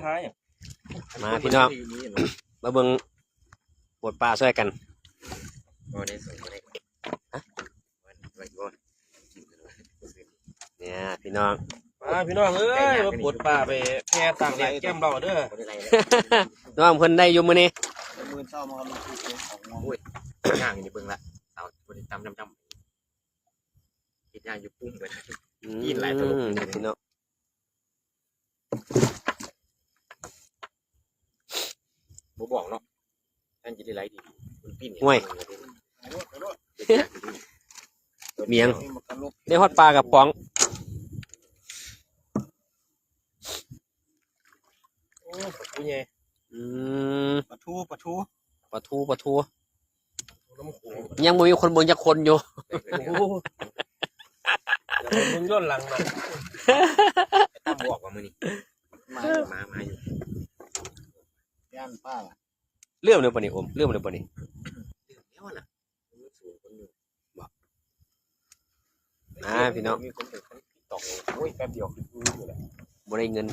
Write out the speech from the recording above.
ທ້າຍ ມາພີ່ນ້ອງ ມາເບິ່ງປົດປາຊ່ອຍກັນ ບໍ່ໄດ້ສົ່ງ ບໍ່ໄດ້ ຮະ ເນຍພີ່ນ້ອງ ມາພີ່ນ້ອງເອີຍ ມາປົດປາໄປແຜ່ຕາກແດດແກ້ມເຫຼົ້າເດີ ນ້ອງເພິ່ນໄດ້ຢູ່ມື້ນີ້ ໝື່ນເຊົ້າມາ ໂອ້ຍ ຍ່າງຢູ່ເບິ່ງລະ ເອົາ ບໍ່ໄດ້ຕຳດຳໆ ເຮັດຫຍັງຢູ່ປຸ້ມເບິດ ອືມ ກິນຫຼາຍຕົວ ອືມ ພີ່ນ້ອງ ບໍ່ບອກເນາະ ແທນຈະໄດ້ໄຫຼດີ ມັນປີ້ນ ໂອ້ຍ ເຮັດຫຍັງ ໄດ້ຮອດປາກະປ໋ອງ ໂອ້ ປາທູໃຫຍ່ ອືມ ປາທູ ປາທູ ປາທູ ປາທູ ນ້ຳໂຂງ ຍັງບໍ່ມີຄົນເບິ່ງຈັກຄົນຢູ່ ໂອ້ ດຽວເບິ່ງຍ້ອນຫຼັງນະ ໄອ້ຕັ້ມບອກວ່າມື້ນີ້ ມາຢູ່ ມາ ມາຢູ່ ຢ້ານປາ ເລີ່ມແລ້ວບໍ່ນີ້ໂອມ ເລີ່ມແລ້ວບໍ່ນີ້ ເລີ່ມແລ້ວນະ ມັນສູງຄົນຢູ່ ບໍ່ ອ່າ ພີ່ນ້ອງ ມີຄົນເປັນຄົນຕິດຕໍ່ ໂອ້ຍ ແປັບດຽວຄືຢູ່ແຫຼະ ບໍ່ໄດ້ເງິນ